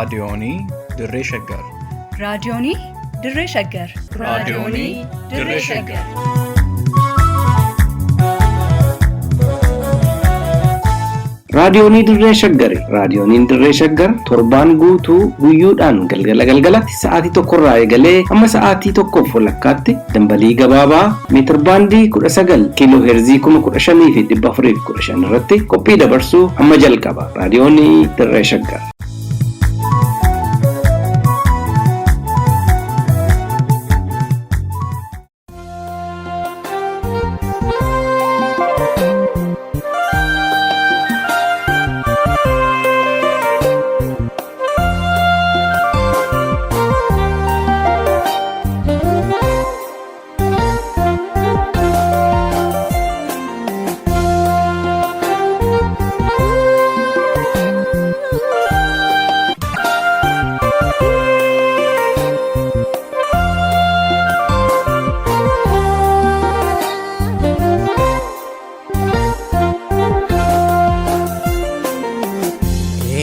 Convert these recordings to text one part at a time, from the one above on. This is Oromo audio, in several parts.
Raadiyoonii Dirree Shaggar. Raadiyoonii Dirree Shaggar. Raadiyoonii Dirree Shaggar. Raadiyoonii Dirree Shaggari. Raadiyooniin Dirree Shaggar torbaan guutuu guyyoodhaan galgala galgalatti sa'aatii tokkorraa eegalee hamma sa'aatii tokkoof walakkaatti dambalii gabaabaa meetirbaandii 19 kiiloo heerzii 15,415 irratti qophii dabarsuu amma jalqaba. Raadiyoonii Dirree Shaggar.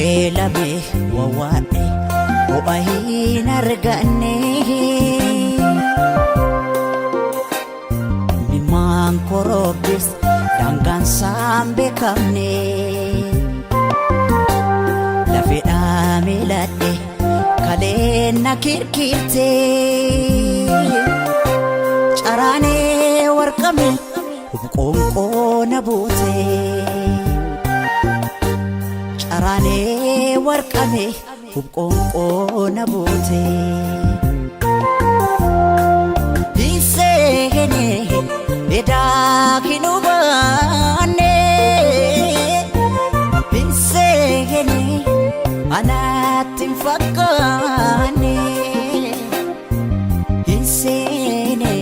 Eelame wawwaadhe ho'a hin arganne. Mimaan korobbis daangaan isaan beekamne. Lafeedhaa miiladhe kaleen na kirkirte. Caraanee warqame qoonqoo na buute. Caraanee warqame qoonqoo na buute. Hinseene edaa hin hubanne. Hinseene anaatti hin fakkaanne. Hinseene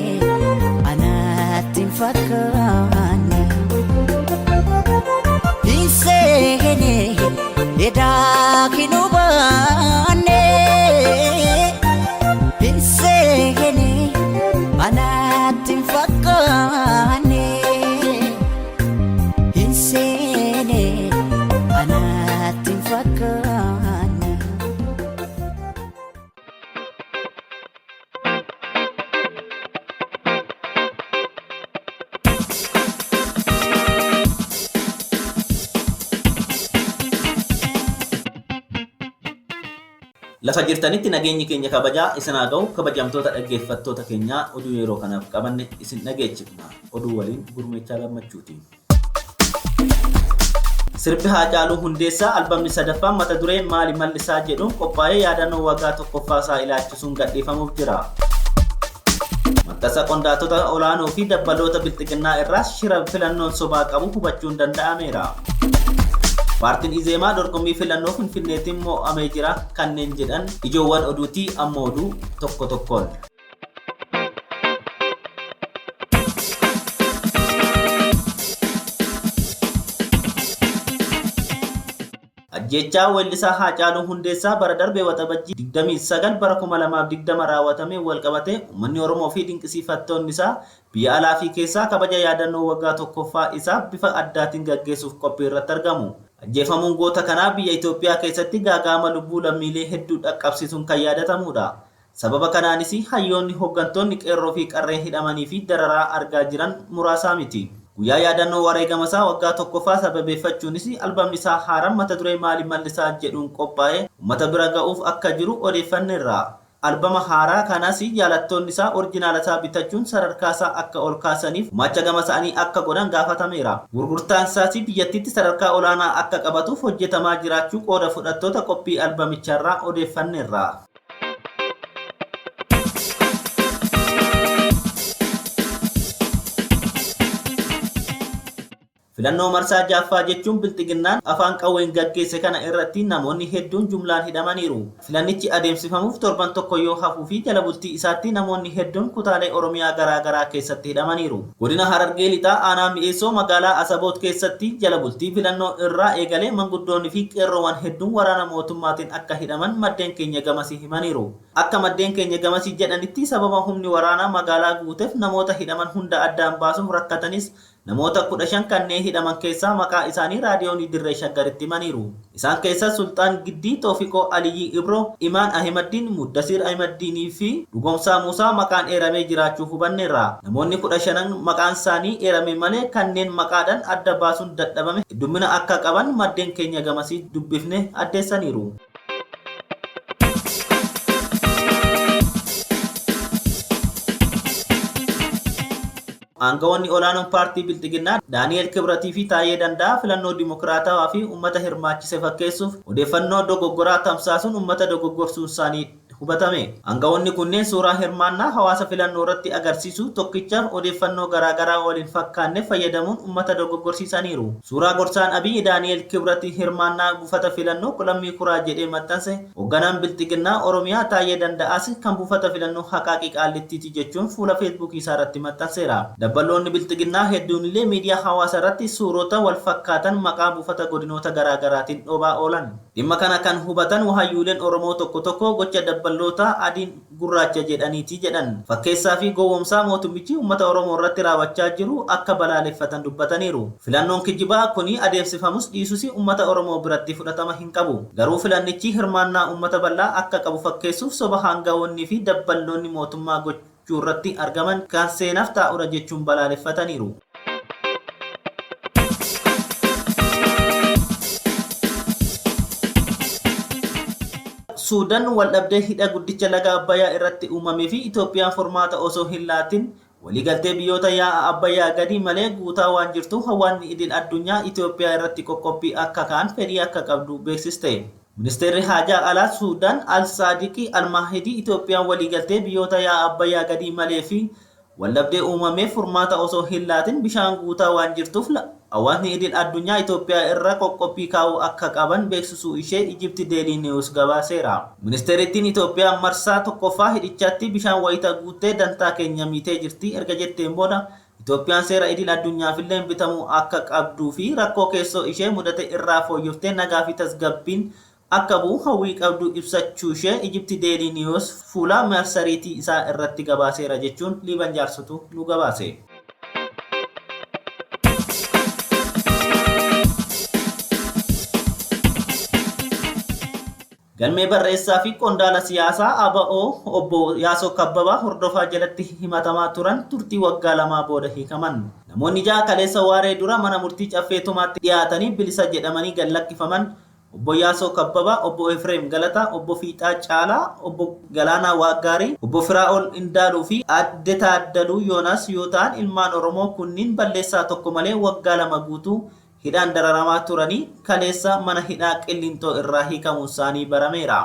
anaatti hin fakkaanne. Hinseene edaa hin hubanne. Hinseene anaatti hin fakkaanne. Hinseene anaatti hin fakkaanne. Lafa jirtanitti nageenyi keenya kabajaa isin haa ga'u kabajamtoota dhaggeeffattoota keenyaa oduu yeroo kanaaf qabanne isin dhageechifna. Oduu waliin gurmeechaa gammachuuti. Sirbi Haacaaluu Hundeessaa albamni sadaffaan mata duree Maali Mallisaa jedhuun qophaa'ee yaadannoo waggaa tokkoffaa isaa ilaalchisuun gadhiifamuuf jira. Maxxansa qondaaltota olaanoo fi dabbaloota bilxiginnaa irraa shira filannoon sobaa qabu hubachuun danda'ameera. Paartiin Izeemaa dorgommii filannoo Finfinneetiin mo'amee jira kanneen jedhan ijoowwan oduutii amma oduu tokko tokkoon. Ajjeechaa weellisaa Haacaaluu Hundeessaa bara darbe Waxabajjii 29 bara 2020 raawwatameen walqabatee uummanni Oromoo fi dinqisiifattoonni isaa biyya alaa fi keessaa kabaja yaadannoo waggaa tokkoffaa isaa bifa addaatiin gaggeessuuf qophii irratti argamu. Ajjeefamuun goota kanaa biyya Itoophiyaa keessatti gaaga'ama lubbuu lammiilee hedduu dhaqqabsiisuun kan yaadatamuudha. Sababa kanaanis hayyoonni, hoggantoonni qeerroo fi qarreen hidhamanii fi dararaa argaa jiran muraasaa miti. Guyyaa yaadannoo wareegama isaa waggaa tokkoffaa sababeeffachuunis albamni isaa haaraan mata duree Maali Mallisaa jedhuun qophaa'e uummata bira ga'uuf akka jiru odeeffanneerra. Albama haaraa kanas jaalattoonni isaa orjinaala isaa bitachuun sadarkaa isaa akka ol kaasaniif gumaacha gama isaanii akka godhan gaafatameera. Gurgurtaan isaas biyyattiitti sadarkaa olaanaa akka qabatuuf hojjetamaa jiraachuu qooda fudhattoota qophii albamicharraa odeeffanneerra. Filannoo marsaa ja'affaa jechuun bilxiginnaan afaan qawween gaggeesse kana irratti namoonni hedduun jumlaan hidhamaniiru. Filannichi adeemsifamuuf torban tokko yoo hafuu fi jala bultii isaatti namoonni hedduun kutaalee Oromiyaa garaa garaa keessatti hidhamaniiru. Godina Harargee Lixaa aanaa Mi'eessoo magaalaa Asaboot keessatti jala bultii filannoo irraa eegalee manguddoonni fi qeerroowwan hedduun waraana mootummaatiin akka hidhaman maddeen keenya gamasii himaniiru. Akka maddeen keenya gamasii jedhanitti sababa humni waraanaa magaalaa guuteef namoota hidhaman hunda addaan baasuuf rakkatanis Namoota 15 kanneen hidhaman keessaa maqaa isaanii raadiyoonii Dirree Shaggaritti himaniiru. Isaan keessaa Sultaan Giddii, Toofiqoo Aliyyii Ibroo, Imaan Ahimaddiin, Muddasiir Ahimaddiinii fi Dhugomsaa Muusaa maqaan eeramee jiraachuu hubanneerra. Namoonni 15 maqaan isaanii eerame malee kanneen maqaadhaan adda baasuun dadhabame heddummina akka qaban maddeen keenya gamasii dubbifne addeessaniiru. Aangawoonni olaanoon paartii Bilxiginnaa Daani'el Kibratii fi Taayee Danda'aa filannoo dimokiraatawaa fi uummata hirmaachise fakkeessuuf odeeffannoo dogoggoraa tamsaasuun uummata dogoggorsuun isaanii hubatame. Aangawoonni kunneen suuraa hirmaannaa hawaasa filannoo irratti agarsiisu tokkichaaf odeeffannoo garaagaraa waliin fakkaanne fayyadamuun uummata dogoggorsiisaniiru. Suuraa gorsaan Abiyyi Daani'el Kibratii hirmaannaa buufata filannoo Lammii Kuraa jedhee maxxanse hoogganaan Bilxiginnaa Oromiyaa Taayee Danda'aas kan buufata filannoo Haqaaqii Qaallittiiti jechuun fuula Feesbuukii isaa irratti maxxanseera. Dabballoonni Bilxiginnaa hedduun illee miidiyaa hawaasaa irratti suurota wal fakkaatan maqaa buufata godinoota garaagaraatiin dhoobaa oolan. Dhimma kana kan hubatan wahayyuuleen Oromoo tokko tokko gocha dabballoota adiin gurraacha jedhaniiti jedhan. Fakkeessaa fi gowwoomsaa mootummichi uummata Oromoo irratti raawwachaa jiru akka balaaleffatan dubbataniiru. Filannoon kijibaa kuni adeemsifamus dhiisus uummata Oromoo biratti fudhatama hin qabu. Garuu filannichi hirmaannaa uummata bal'aa akka qabu fakkeessuuf soba haangawoonnii fi dabballoonni mootummaa gochuu irratti argaman kan seenaaf taa'uudha jechuun balaaleffataniiru. Suudaan waldhabdee hidha guddicha laga Abbayyaa irratti uumamee fi Itoophiyaan furmaata osoo hin laatin waliigaltee biyyoota yaa'a Abbayyaa gadi malee guutaa waan jirtuuf hawaasni idil addunyaa Itoophiyaa irratti qoqqobbii akka ka'an fedhii akka qabdu beeksiste. Ministeerri Haajaa Alaa Suudaan Al-Saadiqii Al-Maahidii Itoophiyaan waliigaltee biyyoota yaa'a Abbayyaa gadi malee fi waldhabdee uumamee furmaata osoo hin laatin bishaan guutaa waan jirtuuf hawaasni idil addunyaa Itoophiyaa irra qoqqobbii kaa'uu akka qaban beeksisuu ishee Ijipti Deelii Niwus gabaaseera. Ministeerittiin Itoophiyaa marsaa tokkoffaa hidhichaatti bishaan wayita guuttee dantaa keenya miitee jirti erga jetteen booda Itoophiyaan seera idil addunyaafillee bitamuu akka qabduu fi rakkoo keessoo ishee mudate irraa fooyyooftee nagaa fi tasgabbiin akka bu'u hawwii qabdu ibsachuu ishee Ijipti Deelii Niwus fuula marsariitii isaa irratti gabaaseera jechuun Liiban Jaarsotu nu gabaase. Galmee barreessaa fi qondaala siyaasaa ABO obbo Yaasoo Kabbabaa hordofaa jalatti himatamaa turan turtii waggaa 2 booda hiikaman. Namoonni 6 kaleessa waaree dura mana murtii Caffee Tumaatti dhiyaatanii bilisa jedhamanii gad lakkifaman Obbo Yaasoo Kabbabaa, Obbo Efreem Galataa, Obbo Fiixaa Caalaa, Obbo Galaanaa Waaggaarii, Obbo Firaa'ol Indaaluu fi Aadde Taaddaluu Yoonaas yoo ta'an ilmaan Oromoo kunniin balleessaa tokko malee waggaa 2 guutuu hidhaan dararamaa turanii kaleessa mana hidhaa Qillintoo irraa hiikamuun isaanii barameera.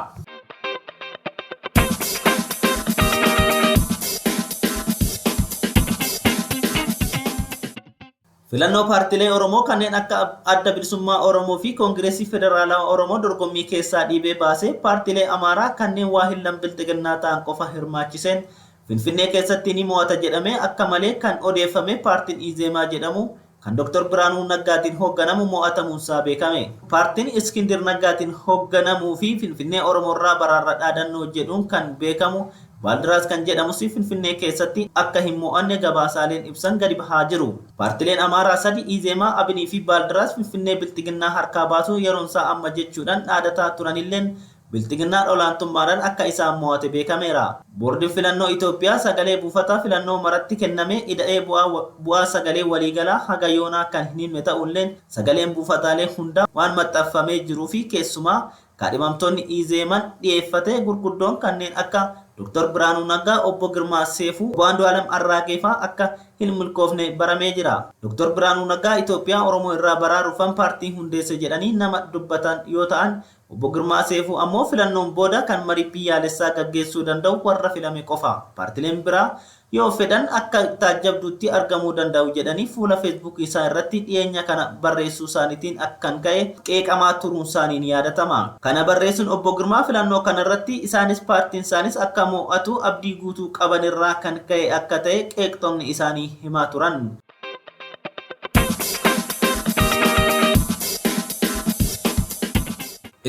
Filannoo paartilee Oromoo kanneen akka Adda Bilisummaa Oromoo fi Koongireesii Federaalawaa Oromoo dorgommii keessaa dhiibee baasee paartilee Amaaraa kanneen waa hin Bilxiginnaa ta'an qofa hirmaachiseen Finfinnee keessatti ni mo'ata jedhamee akka malee kan odeeffame paartiin Izeemaa jedhamu kan Dr. Biraanuu Naggaatiin hoogganamu mo'atamuunsaa beekame. Paartiin Iskindir Naggaatiin hoogganamuu fi Finfinnee Oromoorraa baraarra dhaadannoo jedhuun kan beekamu Baaldiraas kan jedhamus Finfinnee keessatti akka hin mo'anne gabaasaaleen ibsan gadi bahaa jiru. Paartileen Amaaraa sadi Izeemaa, Abinii fi Baaldiraas Finfinnee Bilxiginnaa harkaa baasuu yeroonsaa amma jechuudhaan dhaadataa turanilleen Bilxiginnaan olaantummaadhaan akka isaan mo'ate beekameera. Boordiin filannoo Itoophiyaa sagalee buufataa filannoo maratti kenname ida'ee bu'aa sagalee waliigalaa haga yoonaa kan hin himne ta'ulleen sagaleen buufataalee hundaa waan maxxanfamee jiruu fi keessumaa kaadhimamtoonni Izeeman dhiyeeffate gurguddoon kanneen akka Dr. Biraanuu Naggaa, Obbo Girmaa Seefuu, Obbo Andu'aalem Arraagee fa'aa akka hin milkoofne baramee jira. Dr. Biraanuu Naggaa Itoophiyaa Oromoo irraa baraaruufan paartii hundeesse jedhanii nama dubbatan yoo ta'an Obbo Girmaa Seefuu ammoo filannoon booda kan marii biyyaalessaa gaggeessuu danda'u warra filame qofa. Paartileen biraa yoo fedhan akka taajjabduutti argamuu danda'u jedhanii fuula Feesbuuk isaa irratti dhiyeenya kana barreessuu isaaniitiin akkan ka'e qeeqamaa turuun isaanii ni yaadatama. Kana barreessuun Obbo Girmaa filannoo kanarratti isaanis paartiin isaanis akka mo'atu abdii guutuu qabanirraa kan ka'e akka ta'e qeeqxonni isaanii himaa turan.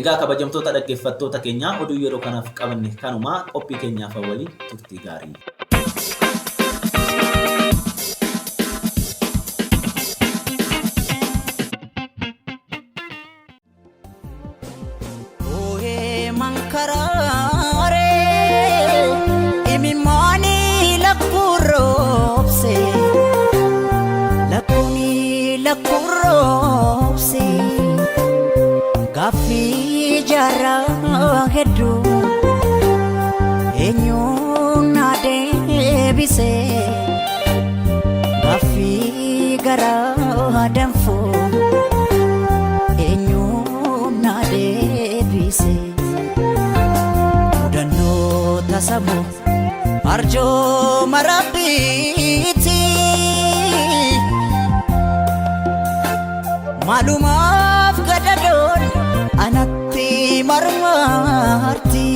Egaa kabajamtoota dhaggeeffattoota keenyaa oduu yeroo kanaaf qabanne kanuma qophii keenyaaf waliin turtii gaarii. Karaare imimmaani lakkuroobse lakkuuni lakkuroobse gaaffii jaarraa hedduu eenyuun na deebise gaaffii garaa danfuu eenyuun na deebise. Mudannoo tasamu arjooma rabbiiti. Maalumaaf gadadoon anatti marmarti.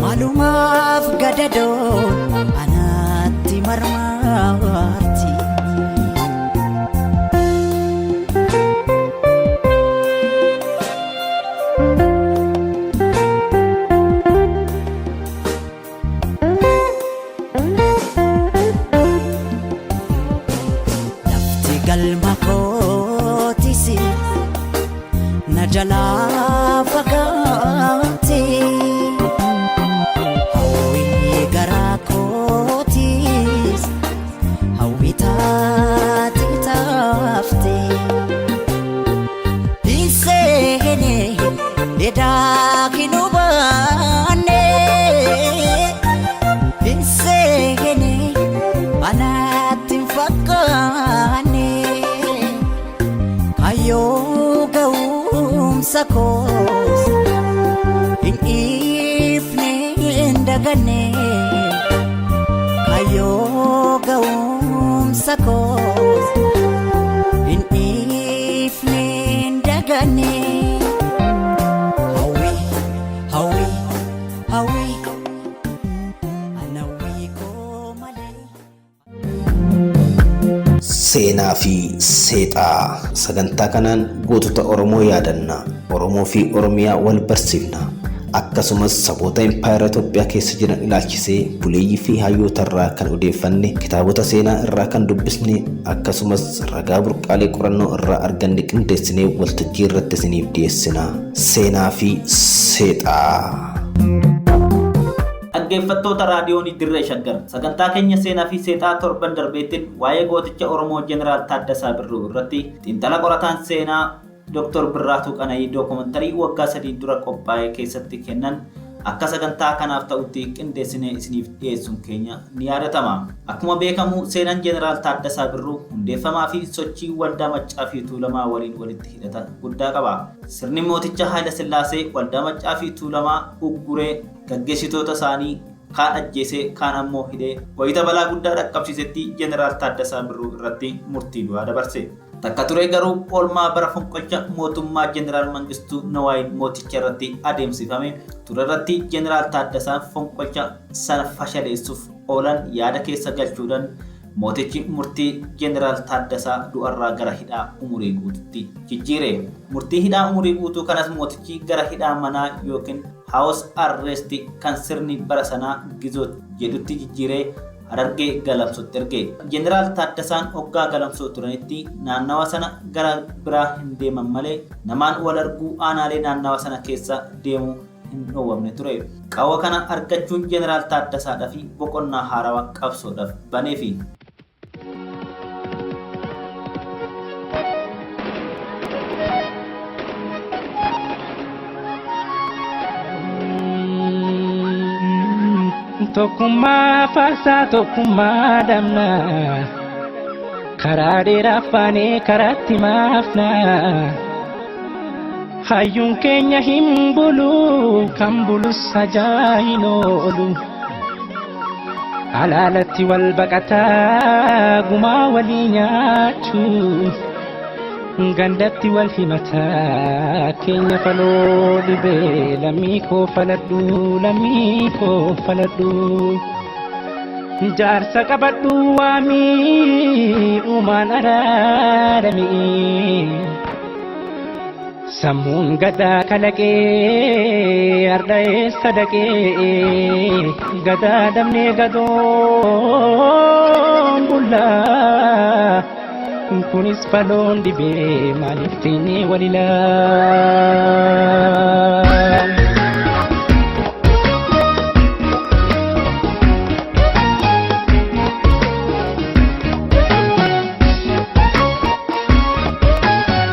Maalumaaf gadadoon anatti marmarti. Lafti galma kootis na jalaa fagaate. Hawwii garaa kootis hawwii taate taafte. Hin seene edaa hin hubanne. Hin seene anatti hin fakkaanne. Kaayyoo ga'umsa koos hin dhiifne hin daganne. Kaayyoo ga'umsa koos hin dhiifne hin daganne. Hawwii hawwii hawwii ana hawwii koo malee. Seenaa fi seexaa sagantaa kanaan gootota Oromoo yaadanna. Oromoo fi Oromiyaa wal barsiifna. Akkasumas saboota impaayera Itoophiyaa keessa jiran ilaalchisee buleeyyii fi hayyoota irraa kan odeeffanne, kitaabota seenaa irraa kan dubbisne, akkasumas ragaa burqaalee qorannoo irraa arganne qindeessinee waltajjii irratti isiniif dhiyeessina. Seenaa fi seexaa. Dhaggeeffattoota raadiyoonii Dirree Shaggar sagantaa keenya seenaa fi seexaa torban darbeettiin waa'ee gooticha Oromoo Jeneraal Taaddasaa Birruu irratti xiinxala qorataan seenaa Dr. Birraatuu Qana'ii dookumantarii waggaa 3 dura qophaa'e keessatti kennan akka sagantaa kanaaf ta'utti qindeessinee isiniif dhiyeessuun keenya ni yaadatama. Akkuma beekamu seenaan Jeneraal Taaddasaa Birruu hundeeffamaa fi sochii waldaa Maccaa fi Tuulamaa waliin walitti hidhata guddaa qaba. Sirni mooticha Haayila Sillaasee waldaa Maccaa fi Tuulamaa ugguree gaggeessitoota isaanii kaan ajjeesee kaan ammoo hidhee wayita balaa guddaa dhaqqabsiisetti Jeneraal Taaddasaa Birruu irratti murtii du'aa dabarse. Takka turee garuu oolmaa bara fonqolcha mootummaa Jeneraal Mangistuu Nawaayin mooticha irratti adeemsifame ture irratti Jeneraal Taaddasaan fonqolcha sana fashaleessuuf oolan yaada keessa galchuudhaan mootichi murtii Jeneraal Taaddasaa du'arraa gara hidhaa umurii guutuutti jijjiire. Murtii hidhaa umurii guutuu kanas mootichi gara hidhaa manaa yookiin house arrest kan sirni bara sanaa gizoo jedhutti jijjiiree Harargee Galamsootti erge. Jeneraal Taaddasaan hoggaa Galamsoo turanitti naannawa sana gara biraa hin deeman malee namaan wal arguu aanaalee naannawa sana keessa deemuu hin dhoowwamne ture. Qawwa kana argachuun Jeneraal Taaddasaadhaa fi boqonnaa haarawaa qabsoodhaaf baneefi. Tokkummaa faarsaa tokkummaa dhabna karaa dheeraa faanee karaatti maafna hayyuun keenya hin bulu kan bulus ajaa hin oolu alaalatti wal baqataa gumaa walii nyaachuu gandatti wal himataa keenya faloo dhibee lammii koo faladhu lammii koo faladhu jaarsa qabadhu waamii uumaan araaramii sammuun gadaa kalaqee arda'ee sadaqee gadaa dhabnee gadoon bullaa. Kunis faloon dhibee maaliif teenyee wal ilaal.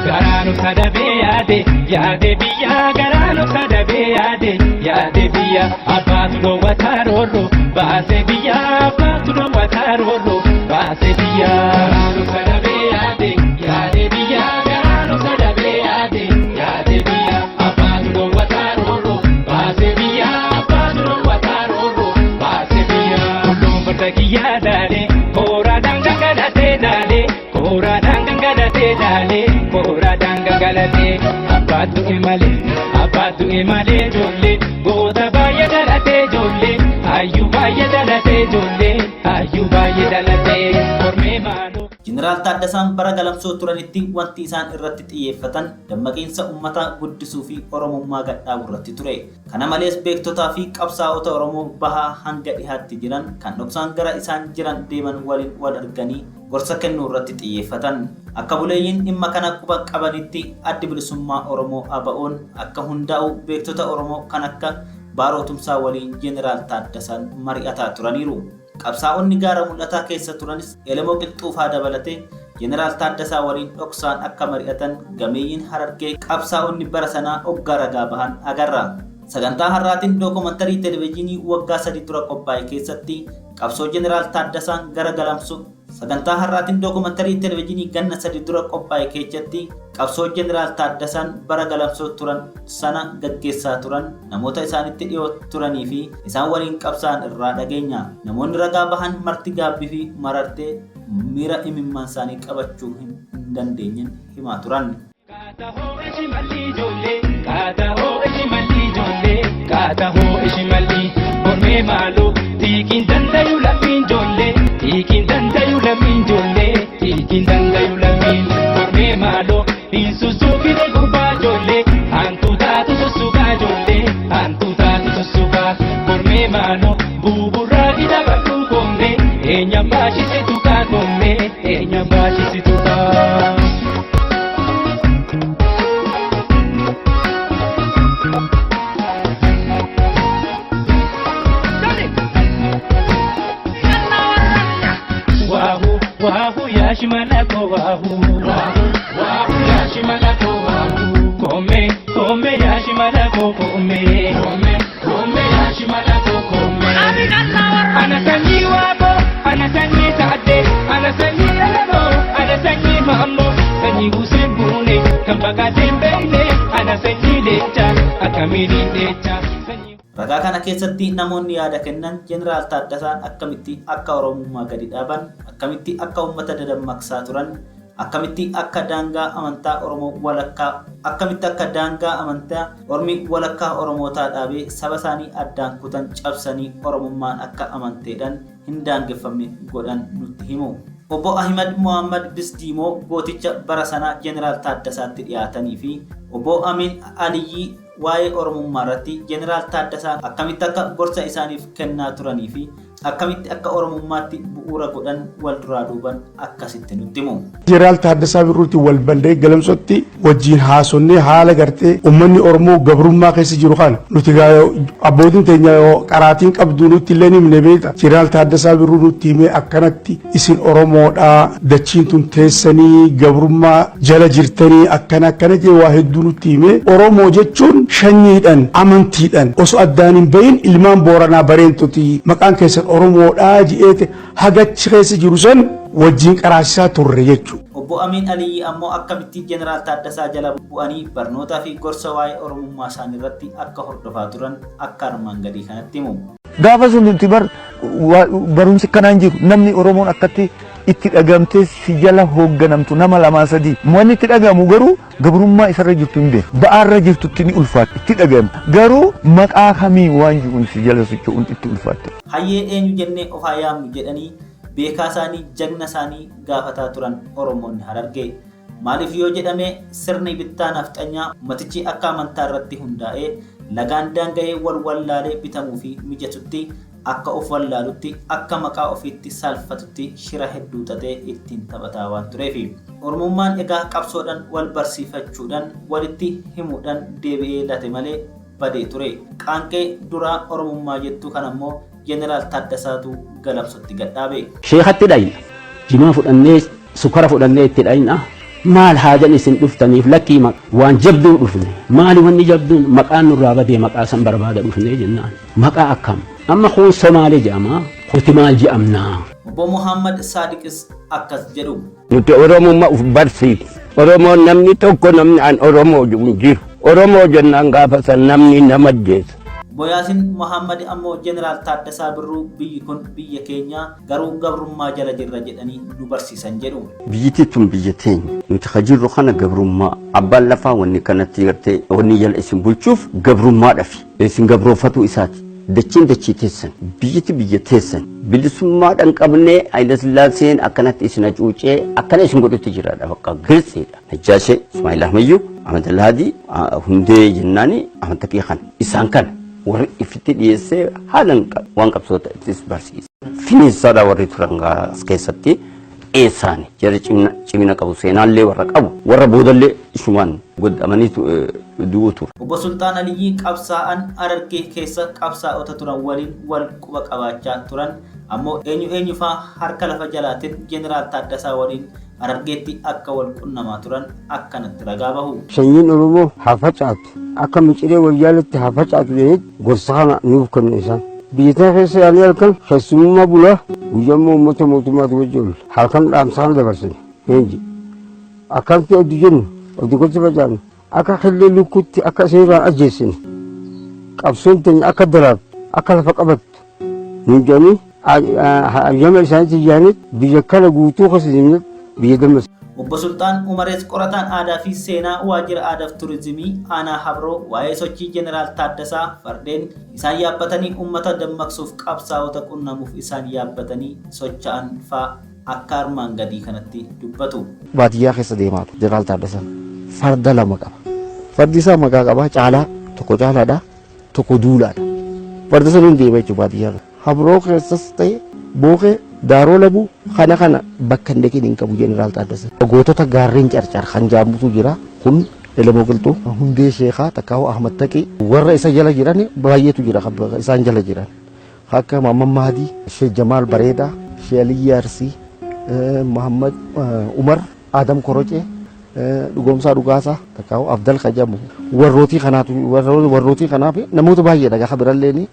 Garaanu sadabee yaade yaade biyya garaanu sadabee yaade yaade biyya abbaatu dhoowwataa roorro baasee biyya abbaatu dhoowwataa roorro baasee biyya. Garaanu sadabee yaade yaade biyya garaanu sadabee yaade yaade biyya abbaatu dhoowwataa roorro baasee biyya abbaatu dhoowwataa roorro baasee biyya. Tulluun farda kiyyaa daalee kooraadhaan gangalatee daalee kooraadhaan gangalatee daalee kooraadhaan gangalatee abbaatu imalee abbaatu imalee ijoollee goota baay'ee dhalatee ijoollee hayyuu baay'ee dhalatee ijoollee hayyuu baay'ee dhalatee kormee maaloo. Jeneraal Taaddasaan bara galamsoo turanitti wanti isaan irratti xiyyeeffatan dammaqiinsa uummataa guddisuu fi Oromummaa gadhaabuu irratti ture. Kana malees beektotaa fi qabsaa'ota Oromoo bahaa hanga dhihaatti jiran kan dhoksaan gara isaan jiran deeman waliin wal arganii gorsa kennuu irratti xiyyeeffatan. Akka buleeyyiin dhimma kana quba qabanitti addi bilisummaa Oromoo ABO'n akka hundaa'u beektota Oromoo kan akka Baaroo Tumsaa waliin Jeneraal Taaddasaan mari'ataa turaniiru. Qabsaa'onni gaara mul'ataa keessa turanis Elemoo Qilxuufaa dabalatee Jeneraal Taaddasaa waliin dhoksaan akka mari'atan gameeyyiin Harargee qabsaa'onni bara sanaa oggaa ragaa bahan agarra. Sagantaa har'aatiin dookumantarii televezyiinii waggaa 3 dura qophaa'e keessatti qabsoo Jeneraal Taaddasaan gara galamsoo Sagantaa har'aatiin dookumantarii televezyiinii ganna 3 dura qophaa'e keessatti qabsoo Jeneraal Taaddasaan bara galamsoo turan sana gaggeessaa turan namoota isaanitti dhiyoo turanii fi isaan waliin qabsaa'an irraa dhageenya. Namoonni ragaa bahan marti gaabbii fi marartee miira imimmaan isaanii qabachuu hin dandeenyeen himaa turan. Kaata hoo ishi malli ijoollee kaata hoo ishi malli ijoollee kaata hoo ishi malli kormee maaloo tiikiin dandayu lammiin ijoollee tiikiin dandayu lammiin ijoollee tiikiin dandayu lammiin kormee maaloo hin sussuufine gurbaa ijoollee hantuu taatu sussukaa ijoollee hantuu taatu sussukaa kormee maaloo buburraa gida badhuu koomee eenyaan baashisitu kaa koomee eenyaan baashisitu kaa. Waahu waahu yaashimala ko waahu waahu waahu yaashimala ko waahu kome kome yaashimala ko kome kome kome yaashimala ko kome. Ana sanyii waabo ana sanyii taate ana sanyii elemo ana sanyii maammo sanyii Hussein Buune kan baqatee hin beekne ana sanyii leenca akkamiin leenca. Ragaa kana keessatti namoonni yaada kennan Jeneraal Taaddasaan akkamitti akka Oromummaa gadi dhaaban, akkamitti akka uummata dadammaqsaa turan, akkamitti akka daangaa amantaa Oromoo walakkaa akkamitti akka daangaa amantaa Ormi walakkaa Oromootaa dhaabee saba isaanii addaan kutan cabsanii Oromummaan akka amanteedhaan hin daangeffamne godhan nutti himu. Obbo Ahimad Mohammad Bisdiimoo gooticha bara sanaa Jeneraal Taaddasaatti dhiyaatanii fi Obbo Amin Aliyyii waa'ee Oromummaa irratti Jeneraal Taaddasaan akkamitti akka gorsa isaaniif kennaa turanii fi akkamitti akka Oromummaatti bu'uura godhan wal duraa duuban akkasitti nutti himu. Jeneraal Taaddasaa Birruutti wal bandee galamsootti wajjin haasonnee haala gartee uummanni Oromoo gabrummaa keessa jiru kana nuti abbootiin teenya qaraatiin qabdu nutti illee himne beekta. Jeneraal Taaddasaa Birruu nutti himee akkanatti isin Oromoodhaa dachiin tun teessanii gabrummaa jala jirtanii akkana akkana jee waa hedduu nutti himee Oromoo jechuun shanyiidhaan amantiidhaan osoo addaan hin bahin ilmaan Booranaa bareentuti maqaan keessan Oromoodhaa ji'eete hagachi keessa jiru san wajjin qaraasisaa turre jechuudha. Obbo Amiin Aliyyi ammoo akkamitti Jeneraal Taaddasaa jala bu'anii barnootaa fi gorsa waa'ee Oromummaa isaanii irratti akka hordofaa turan akka armaan gadii kanatti himu. Gaafa sun nuti barumsi akkanaan jiru namni Oromoon akkatti itti dhagamtee si jala hoogganamtu nama lamaa sadii. Wanni itti dhagamu garuu gabrummaa isarra jirtu hin beeku. Ba'aarra jirtutti ni ulfaata itti dhagama. Garuu maqaa kamii waan jiruun si jala socho'uun itti ulfaatte. Hayyee eenyu jennee of haa yaamnu jedhanii beekaa isaanii jagna isaanii gaafataa turan Oromoonni Harargee. Maaliif yoo jedhame sirni bittaa nafxanyaa ummatichi akka amantaa irratti hundaa'ee lagaan daanga'ee wal wallaalee bitamuu fi mijatutti Akka of wallaalutti akka maqaa ofiitti saalfatutti shira hedduu xaxee ittiin taphataa waan tureefi. Oromummaan egaa qabsoodhaan wal barsiifachuudhaan walitti himuudhaan deebi'ee late malee badee ture. Qaanqee duraa Oromummaa jettu kan ammoo Jeneraal Taaddasaatu Galamsotti gadhaabe. Sheekatti dhayna. Jimaa fudhannee sukara fudhannee itti dhayna. Maal haajan isin dhuftaniif lakkii waan jabduu dhufne. Maali wanni jabduun maqaan nurraa badee maqaa san barbaada dhufne jennaan. Maqaa akkam? Amma kun Somaalee jedhama. Kuti maal jedhamnaa? Obbo Muhammad Saadiqis akkas jedhu. Nuti Oromummaa uf barsiifne. Oromoon namni tokko namni an Oromoo jedhu hin jiru. Oromoo jennaan gaafa san namni nama ajjeesa. Obbo Yaasin Muhammad ammoo Jeneraal Taaddasaa Birruu biyyi kun biyya keenya garuu gabrummaa jala jirra jedhanii nu barsiisan jedhu. Biyyittii tun biyya teenya. Nuti ka jirru kana gabrummaa. Abbaan lafaa wanni kanatti gartee wanni jala isin bulchuuf gabrummaadhafi. Isin gabroonfatuu isaati. Dachiin dachii teessan. Biyyiti biyya teessan. Bilisummaa dhanqabnee Hayilasillaaseen akkanatti isin hacuucee akkana isin godhutti jiraadha bakka giltsiidha. Najjaashee, Ismaa'il Ahmayyuu, Ahmad Alhaadii, Hundee jennaani Ahmad Taqii kana. Isaan kana warri ifitti dhiyeessee haalan waan qabsoota ittis barsiise. Finiinsaadha warri turan as keessatti eessaani jara cimina qabu seenaallee warra qabu warra boodallee ishumaan godhamanii du'uu ture. Obbo Sulxaan Aliyyii qabsaa'an Harargee keessa qabsaa'ota turan waliin wal quba qabaachaa turan ammoo eenyu eenyu faa harka lafa jalaatiin Jeneraal Taaddasaa waliin Harargeetti akka wal qunnamaa turan akkanatti ragaa bahu. Sanyiin Oromoo haa facaatu, akka miciree wayyaaletti haa facaatu jedhanii gorsa kana nuuf kennu isaan. Biyya tana keessa yaanee halkan keessummaa bulaa guyyaa immoo uummata mootummaatu wajji oolla. Halkan dhaamsa kana dabarsine. Leenji. Akkamti oddu jennu oddu gocha facaafne akka killee lukkuutti akka isin irraan ajjeessine qabsoon teenya akka daraartu akka lafa qabattu nuun jedhanii hayyama isaaniitti yaanee biyya kana guutuu keessa deemnee biyya dammas. Obbo Sulxaan Umarees qorataan aadaa fi seenaa Waajjira Aadaaf Turizimii Aanaa Habroo waa'ee sochii Jeneraal Taaddasaa fardeen isaan yaabbatanii uummata dammaqsuuf qabsaa'ota qunnamuuf isaan yaabbatanii socha'an faa akka armaan gadii kanatti dubbatu. Baadiyyaa keessa deemaa ture Jeneraal Taaddasaan. Farda lama qaba. Fardi isaa maqaa qaba Caalaa tokko Caalaadha tokko Duulaadha. Farda saniin deema jechuudha baadiyyaa keessa. Habroo keessas ta'e Bookee Daaroo Labuu kana kana bakka hin dhaqin hin qabu Jeneraal Taaddasaan. Gootota gaarreen Carcar kan jedhamutu jira. Kun Elemoo Qilxuu, Hundee Sheekaa, Takkaahuu Ahmad Taqii warra isa jala jiran baay'eetu jira kan isaan jala jiran. Akka Mahammad Mahadii, Sheekh Jamaal Bareedaa, Sheekh Aliyyii Arsii, Mahammad Umar, Adam Korocee, Dhugoomsaa Dhugaasaa, Takkaahuu Afdal kan jedhamu warrootii kanaatu warrootii kanaaf namoota baay'eedha gaafa birallee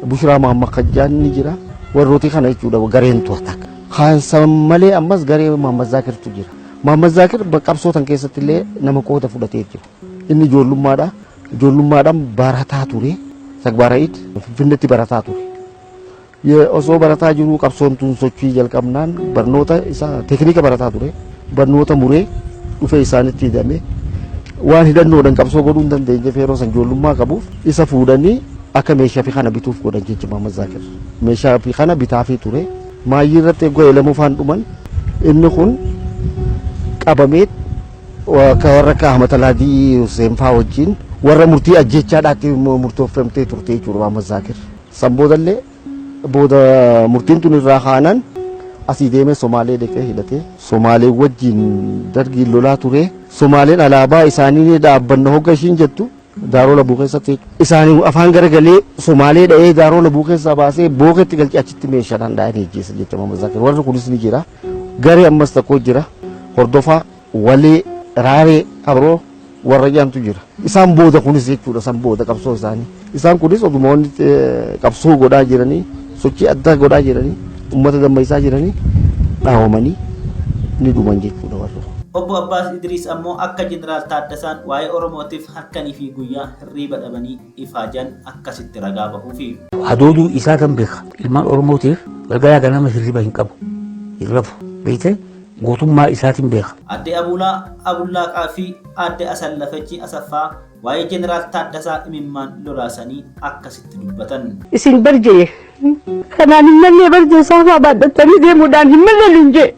Bushraa Mahammad kan jedhan ni jira. Warrootii kana jechuudha gareen to'ata. Kan san malee ammas garee Mahammad Zaakirtu jira. Mahammad Zaakir qabsoo tan keessatti illee nama qooda fudhatee jira. Inni ijoollummaadha. Ijoollummaadhaan barataa ture. Sagbaara'id Finfinneetti barataa ture. Osoo barataa jiruu qabsoon tun sochii jalqabnaan barnoota isaa teeknika barataa ture. Barnoota muree dhufee isaanitti hidhamee waan hidhannoodhaan qabsoo godhuu hin dandeenyeef yeroo san ijoollummaa qabuuf isa fuudhanii akka meeshaa fi kana bituuf godhan jecha Mahammad Zaakir. Meeshaa fi kana bitaafii ture. Maayyii irratti eeguu Elemuu faan dhuman inni kun qabamee akka warra akka Ahmad Alaadii Hussein faa wajjin warra murtii ajjeechaadhaatti murtoofamtee turte jechuudha Mahammad Zaakir. San boodallee booda murtiin tun irraa kaanan asii deemee Somaalee dhaqee hidhatee Somaalee wajjin dargiin lolaa ture. Somaaleen alaabaa isaanii dhaabbanna hogga ishiin jettu Daaroo Labuu keessatti isaanii afaan garagalee Somaalee dha'ee Daaroo Labuu keessaa baasee booketti galchee achitti meeshaadhaan dha'anii ajjeesan jecha Mahammad Zaakir. Warri kunis ni jira. Garee ammas tokko jira. Hordofaa, Walee, Raaree, Abroo warra jedhantu jira. Isaan booda kunis jechuudha san booda qabsoo isaanii. Isaan kunis oduma wanni qabsoo godhaa jiranii sochii addaa godhaa jiranii uummata dammaysaa jiranii dhaawamanii ni dhuman jechuudha warri kun. Obbo Abbaas Idriis ammoo akka Jeneraal Taaddasaan waa'ee Oromootiif halkanii fi guyyaa hirriiba dhabanii ifaajan akkasitti ragaa bahuufi. Hadooduu isaa kan beeka. Ilmaan Oromootiif galgalaa ganama hirriba hin qabu. Hin rafu. Beekte gootummaa isaatiin beeka. Aadde Abuulaa Abullaaqaa fi Aadde Asallafechi Asaffaa waa'ee Jeneraal Taaddasaa imimmaan lolaasanii akkasitti dubbatan. Isin barjee kanaan hin mallee barjee saafaa baadhattanii deemuudhaan hin malle nuun jee.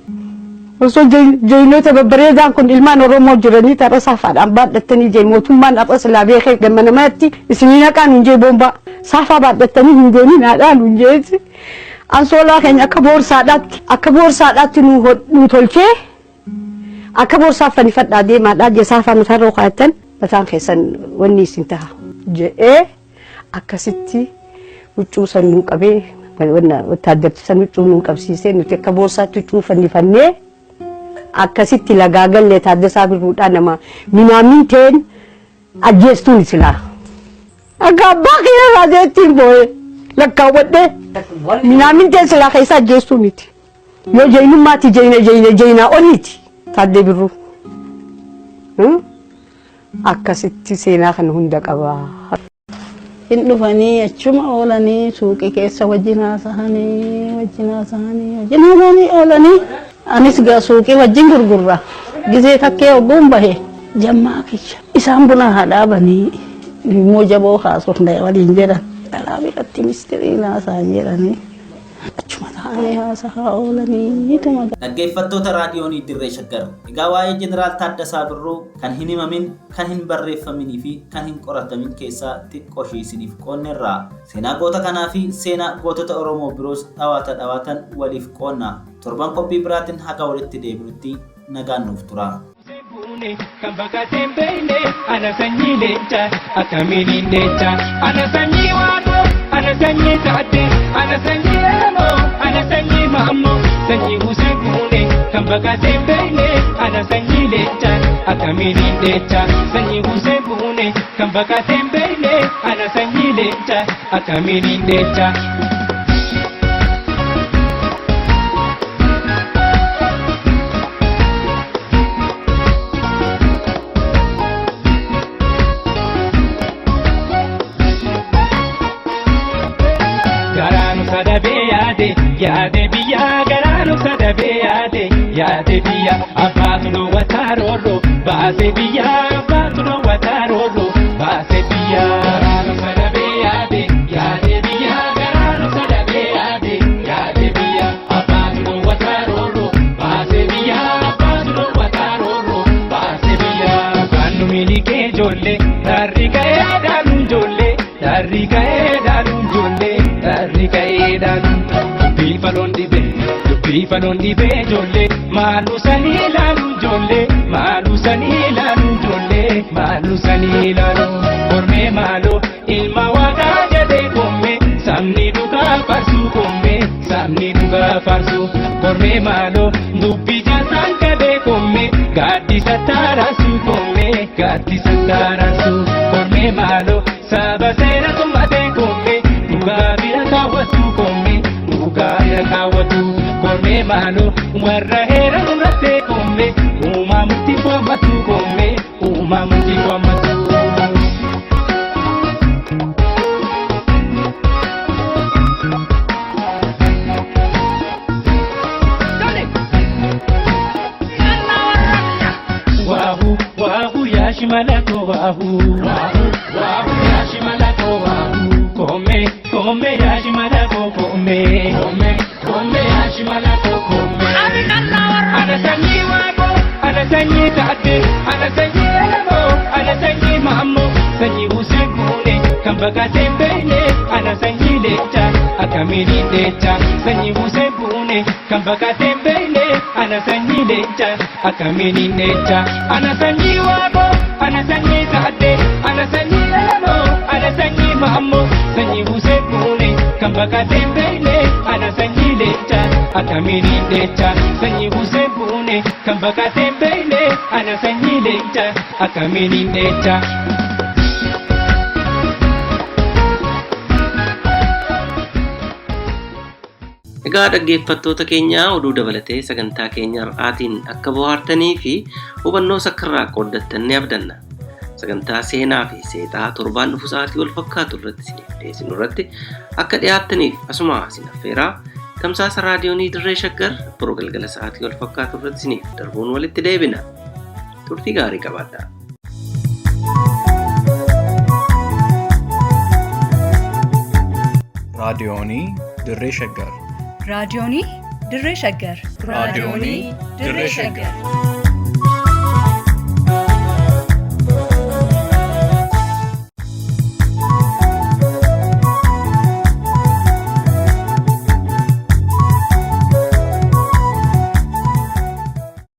Osoo jeynoota babbareedaan kun ilmaan Oromoo jiranii tapha saafaadhaan baadhattanii jee mootummaan har'a silaa beekee gammanamaatti isinii naqaa nuun jee boombaa. Saafaa baadhattanii hin deemin haadhaan hin jeeti. Ansoolaa keenya akka boorsaadhaatti nu tolchee, akka boorsaa fannifadhaa deemaadhaa jee. Saafaa mataa kaa'attan mataan keessan wanni isin taha jedhee, akkasitti huccuu san nuu qabee, wattaaddarti san huccuu nuu qabsiisee, nuti akka boorsaatti huccuu fannifannee akkasitti lagaa gallee. Taaddasaa Birruudhaa nama minaamin teen ajjeestuun silaa. Akka abbaa kiyya irraa ittiin boo'ee lakkaawwadhee minaamin teen silaa keessa ajjeestuu miti. Yoo jeenyummaatti jeena jeena jeenaa oliiti Taaddee Birruu. Akkasitti seenaa kana hunda qaba. Hin dhufanii, achuma oolanii, suuqii keessa wajjin haasahanii, wajjin haasahanii, wajjin haasahanii oolanii. Anis gaa suuqii wajjin gurgurra. Gizee takkee ogguun bahe jammaa kiyya. Isaan buna haa dhaabanii, immoo jaboo haasofne waliin jedhan. Dhalaa biratti mistiriin haasa'an jedhanii. Achuma taa'anii haasahaa oolanii ituma. Dhaggeeffattoota Raadiyoonii Dirree Shaggar. Egaa waa'ee Jeneraal Taaddasaa Birruu kan hin himamin, kan hin barreeffaminii fi kan hin qoratamin keessaa xiqqoo ishii isiniif qoonneerra. Seenaa goota kanaa fi seenaa gootota Oromoo biroos dhawaata dhawaatan waliif qoonna. Torban qophii biraatiin haga walitti deebinutti nagaan nuuf tura. Kan baqateen beekne, ana sanyii leenca akkamiin hin leenca, ana sanyii Waaqoo, ana sanyii Taadde, ana sanyii Elemoo, ana sanyii Maammoo, sanyii Huseen Buune. Kan baqateen beekne, ana sanyii leenca akkamiin hin leenca, sanyii Huseen Buune. Kan baqateen beekne, ana sanyii leenca akkamiin hin leenca. Garaanu sadabee yaade yaade biyya, garaanu sadabee yaade yaade biyya, abbaatu dhoowwataa roorroo baasee biyya, abbaatu dhoowwataa roorroo baasee biyya. Garaanu sadabee yaade yaade biyya, garaanu sadabee yaade yaade biyya, abbaatu dhoowwataa roorroo baasee biyya, abbaatu dhoowwataa roorroo baasee biyya. Baannu miilikee ijoollee darri ka'ee dhaaluun, ijoollee darri ka'ee dhaaluun, ijoollee darri ka'ee dhaaluun. Dubbii faloon dhibee, dubbii faloon dhibee, ijoollee maalu sanii ilaalu, ijoollee maalu sanii ilaalu, ijoollee maalu sanii ilaalu. Kormee maaloo ilma Waaqaa jedhee koomee, sabni dhugaa farsuu, koomee sabni dhugaa farsuu. Kormee maaloo dubbii jaasaan qabee koomee, gaaddisa taaraasuu, koomee gaaddisa taaraasuu. Kormee maaloo saba seera tummatee koomee, dhugaa bira kaawwatu, koomee dhugaa bira kaawwatu. Kormee maaloo warra heera murattee koomee, uumamutti waammatu, koomee uumamutti waammatu. Waahu waahu yaashimala ko waahu, waahu waahu yaashimala ko waahu, koome koome yaashimala ko koome, koome koome yaashimala ko koome. Ana sanyii Waaqoo, ana sanyii Taadde, ana sanyii Elemoo, ana sanyii Maammoo, sanyii Huseen Buune. Kan baqateen beekne, ana sanyii leenca akkamiin hin leenca, sanyii Huseen Buune. Kan baqateen beekne, ana sanyii leenca akkamiin hin leenca, ana sanyii Waaqoo, ana sanyii Taadde, ana sanyii Elemoo, ana sanyii Maammoo, sanyii Huseen Buune. Kan baqateen beekne, ana sanyii leenca akkamiin hin leenca, sanyii Huseen Buune. Kan baqateen beekne, ana sanyii leenca akkamiin hin leenca. Egaa dhaggeeffattoota keenya, oduu dabalatee sagantaa keenya har'aatiin akka bohaartanii fi hubannoo sakkarraa qooddattan ni abdanna. Sagantaa seenaa fi seexaa torbaan dhufu sa'aatii wal fakkaatu irratti isiniif dhiyeessinu irratti akka dhiyaattaniif asuma isin affeeraa, tamsaasa Raadiyoonii Dirree Shaggar boroo galgala sa'aatii wal fakkaatu irratti isiniif darbuun walitti deebina. Turtii gaarii qabaadhaa. Raadiyoonii Dirree Shaggar. Raadiyoonii Dirree Shaggar. Raadiyoonii Dirree Shaggar.